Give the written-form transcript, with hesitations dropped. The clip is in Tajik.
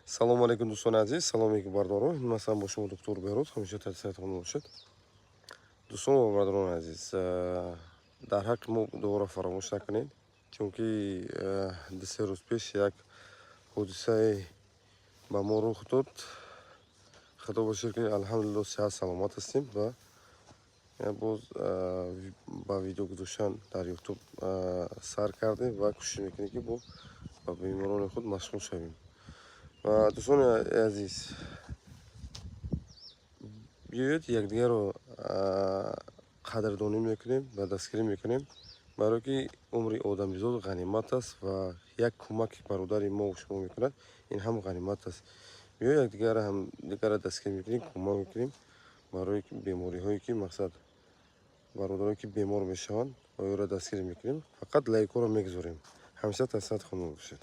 Салому алейкум, дӯстони азиз, салому алейкум, бародарон. Масалан, бо шумо доктор Беҳрӯз. Ҳамеша тасиятон бошад. Дӯстон ва бародарони азиз, дар ҳаққи мо дуоро фаромӯш накунед, чунки 2-се рӯз пеш як ҳодисае ба мо рух дод. Худо ба шукр, ки алҳамдулилло, сиҳат саломат ҳастем ва боз ба видео гузоштан дар Ютуб сар кардем ва кӯшиш мекунем, ки бо ба беморони худ машғул шавем. Ва дӯстони азиз, биёед, якдигарро қадрдонӣ мекунем ва дастгирӣ мекунем, барое ки умри одамизод ғанимат аст ва як кӯмаки бародари мо шумо мекунад, ин ҳам ғанимат аст. Биё, якдигарро ҳамдигарро дастгирӣ мекунем, кӯмак мекунем барои бемориҳое ки, мақсад, бародарое ки бемор мешаванд, оёро дастгирӣ мекунем. Фақат лайкҳоро мегузорем. Ҳамеша тасиҳат хонум бошед.